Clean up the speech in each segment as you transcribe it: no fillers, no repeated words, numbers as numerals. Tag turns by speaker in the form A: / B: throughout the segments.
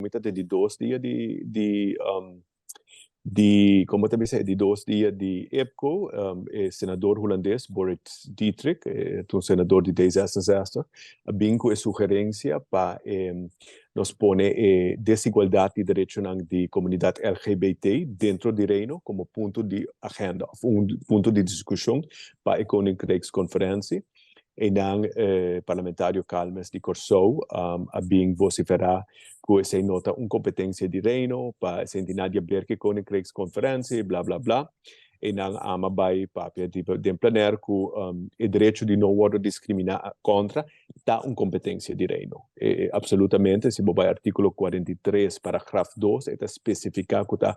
A: mi ta di 2 dia di, kon ta bisa, di 2 dia di IPKO, e senador hulandes Boris Dittrich, un senador di D66, a bin ku e sugerensia pa nos pone desigualdat di derechonan di komunidat LGBT den di Reino komo punto di agenda, un punto di diskushon pa e Koninkrijksconferentie. I dan parlamentario Calmes di Kòrsou a bin vosiferá ku esei no ta un kompetensia di Reino, pa esei no tin di haber ku Koninkrijksconferentie, bla bla bla. I dan ami a bai papia di plenair ku e derecho di no wòrdu diskriminá kontra ta un kompetensia di Reino. E, absolutamente, si bo bai artíkulo 43, paragraf 2, ta spesifiká ku ta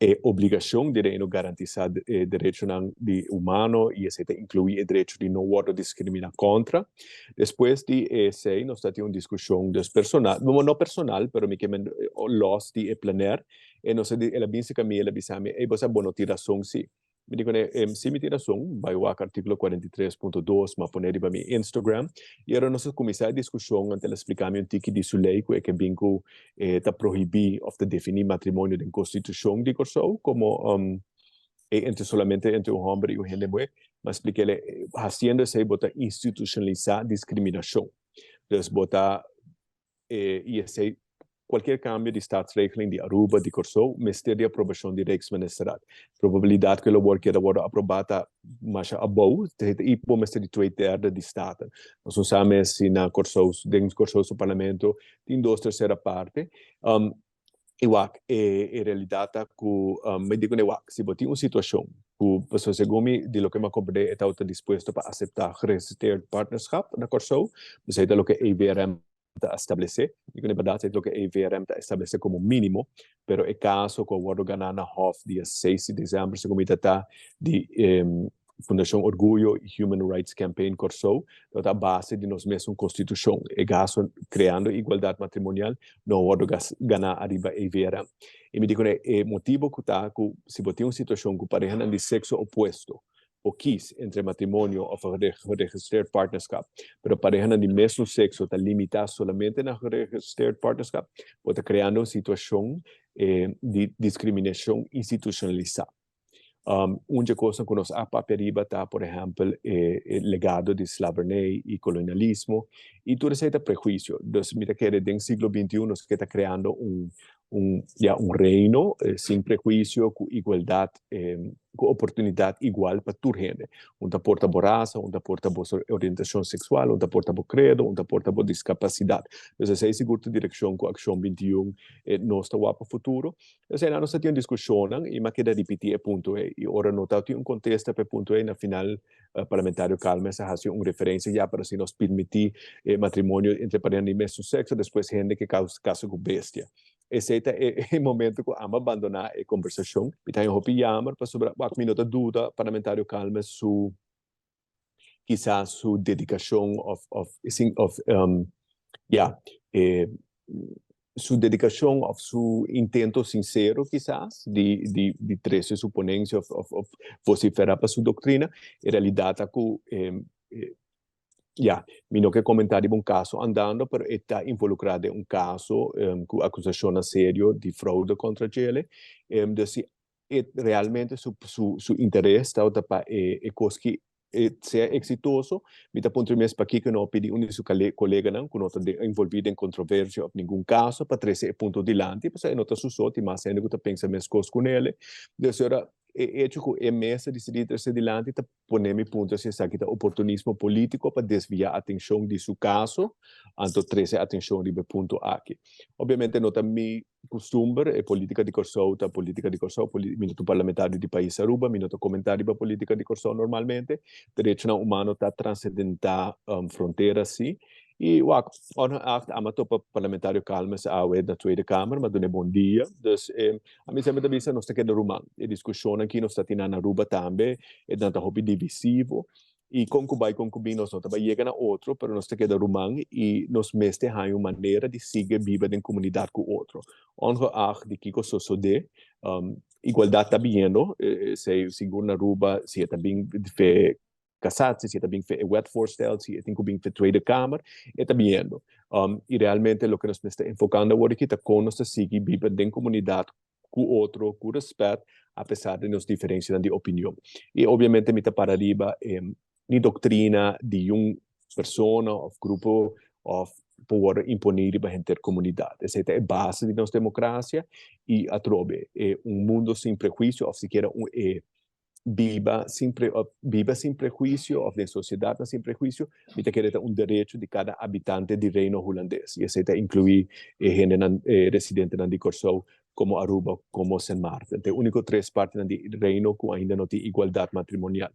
A: e obligashon di Reino garantisá e derecho di humano i esei ta inkluí e derecho di no wòrdu diskriminá kontra. Despues di esei, nos tabatin un diskushon dus personal, no personal, pero mi ke men los di e plenair, i nos el a bin serka mi, el a bisa mi: "Ei, bo no tin rason si." Mi di kuné: "Si mi tin rason, bai wak artíkulo 43.2, m'a pone riba mi Instagram." I ora nos a kuminsá e diskushon, anto el a splika mi un tiki di su lei, ku e ke bin ku ta prohibí òf ta definí matrimonio den konstitushon di Kòrsou komo solamente entre un hòmber i un hende muhé. M'a splik'é, hasiendo esei bo ta institucionalisá diskriminashon. Dus bo ta i esei kualke kambio di staatsregeling di Aruba, di Kòrsou, mester di aprobashon di Rijksministerraad. Probabilidat ku e lo keda wòrdu aprobá ta mas abou, i bo mester di 2/3 di Staten. Nos no sa si na Kòrsou, den Kòrsou su parlamento, tin 2/3 parti. I wak, e realidat ta ku, mi di kuné wak, si bo tin un situashon ku, segun mi, di loke mi a komprondé, e ta dispuesto pa aseptá geregistreerd partnerschap na Kòrsou, esei ta loke EVRM ta establesé, i ku berdat ta loke EVRM ta establesé komo mínimo, pero e kaso ku a wòrdu ganá na Hof dia 6 di desèmber, segun mi ta di Fundashon Orguyo i Human Rights Campaign Kòrsou, ta base di nos mesun konstitushon. E kaso kreando igualdat matrimonial no a wòrdu ganá ariba EVRM. I mi di kuné, e motibu ku ta ku si bo tin un situashon ku pareha di sekso opuesto por kies entre matrimonio òf geregistreerd partnerschap, pero pareha di mesun sekso ta limitá solamente na geregistreerd partnerschap, bo ta kreando un situashon di diskriminashon institucionalisá. Un kos ku nos a papia riba ta, por ehèmpel, e legado di slavernij i kolonialismo, i tur esei ta prehuisio. Dus mi ta kere den siglo XXI nos ta kreando ja, un reino sin prehuisio, ku igualdat, ku oportunidat igual pa tur hende. Un ta importá bo rasa, un ta importá bo orientashon seksual, un ta importá bo kredo, un ta importá bo diskapasidat. Dus esei sigur ta direkshon ku Akshon 21 nos ta wak pa futuro. Osea, nos tin un diskushon i m'a keda ripití e punto ei. I ora no tin un kontesta pa e punto ei, na final parlamentario Calmes a hasi un referensia: "Ja, pero si nos permití matrimonio entre pareha di mesun sekso, despues hende ke kasa ku bestia." Esei ta e momento ku ami a bandoná e kombersashon. Mi ta hopi jammer, pasobra mi no ta duda parlamentario Calmes su kisas su dedikashon òf, ja, su dedikashon òf su intento sinsero kisas di trese su ponensia òf vosiferá pa su doktrina. En realidat ku ja, mi no ke komentá di un kaso andando, pero ta involukrá den un kaso ku akusashon serio di froude kontra dje. Dus e realmente su interes ta pa e kos ku sea eksitoso, mi ta puntra mes pakiko no a pidi un di su koleganan ku no ta envolví den kontroversia òf ningun kaso pa trese e punto dilanti, pasobra e no ta su so, tin mas hende ku ta pensa meskos ku ele. Dus ora e hecho ku e mes a disidí trese dilanti ta pone mi puntra si esaki ta oportunismo polítiko pa desviá atenshon di su kaso, anto trese atenshon riba e punto aki. Obviamente no ta mi kustumber, e polítika di Kòrsou ta polítika di Kòrsou, mi no ta parlamentario di pais Aruba, mi no ta komentá riba polítika di Kòrsou normalmente. Derechonan humano ta transendentá frontera si. I wak, ongeacht ami a topa parlamentario Calmes awe na Tweede Kamer, m'a dun'é bon dia. Dus ami semper ta bisa nos ta keda ruman. E diskushon aki nos ta tin na Aruba tambe, e nan ta hopi divisivo. I kon ku bai kon ku bin nos no ta bai yega na otro, pero nos ta keda ruman i nos mester haña un manera di sigui biba den komunidat ku otro. Ongeacht di kiko sosodé, igualdat ta biniendo, sigur na Aruba, si e ta bin. Cassatie, si e ta bin fe e wetvoorstel, si e tin ku bin fe Tweede Kamer, e ta biniendo. I realmente loke nos mester enfokando awor aki ta kon nos ta sigui biba den komunidat ku otro, ku respet, apesar di nos diferensianan di opinion. I obviamente mi ta para riba e ni doktrina di un persona òf grupo òf por wòrdu imponí riba henter komunidat. Esei ta e base di nos demokrasia i atrobe e un mundo sin prehuisio òf sikiera un e biba sin pre biba sin prehuisio òf den sosiedatnan sin prehuisio mi ta kere ta un derecho di kada habitante di Reino Hulandes i esei ta inkluí e hendenan e residentenan di Kòrsou komo Aruba komo Sint Maarten. Ta e úniko tres partinan di Reino ku ainda no tin igualdat matrimonial.